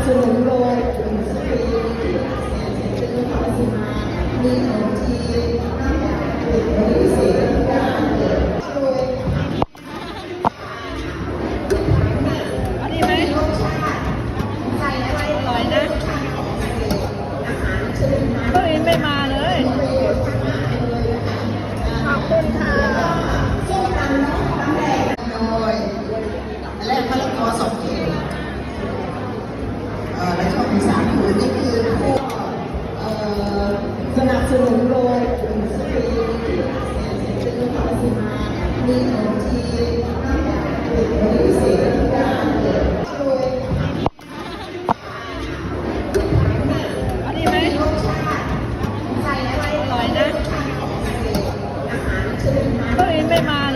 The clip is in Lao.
ສະໜູນໂດຍ Green Spring ທີ່ Center Pharmacy ມີຂອງທີ່ ອັນນີ້ໄໝ? ອະຮ່ອຍນະ. ເຂົາຍັງໄມ່ມາເລີຍ. ຂອບຄຸນຄ່ະ. ແລະມະລະກອສອງເຂດ ເອີ ແລະຊ່ອງທີ່ສາມຄື ນີ້ຄືຜູ້ ເອີ ສະໜັບສະໜູນໂດຍ Green Spring ທີ່ Center Pharmacy ມີຂອງທີ່ ອັນນີ້ໄໝ? ອະຮ່ອຍນະ. ເຂົາຍັງໄມ່ມາ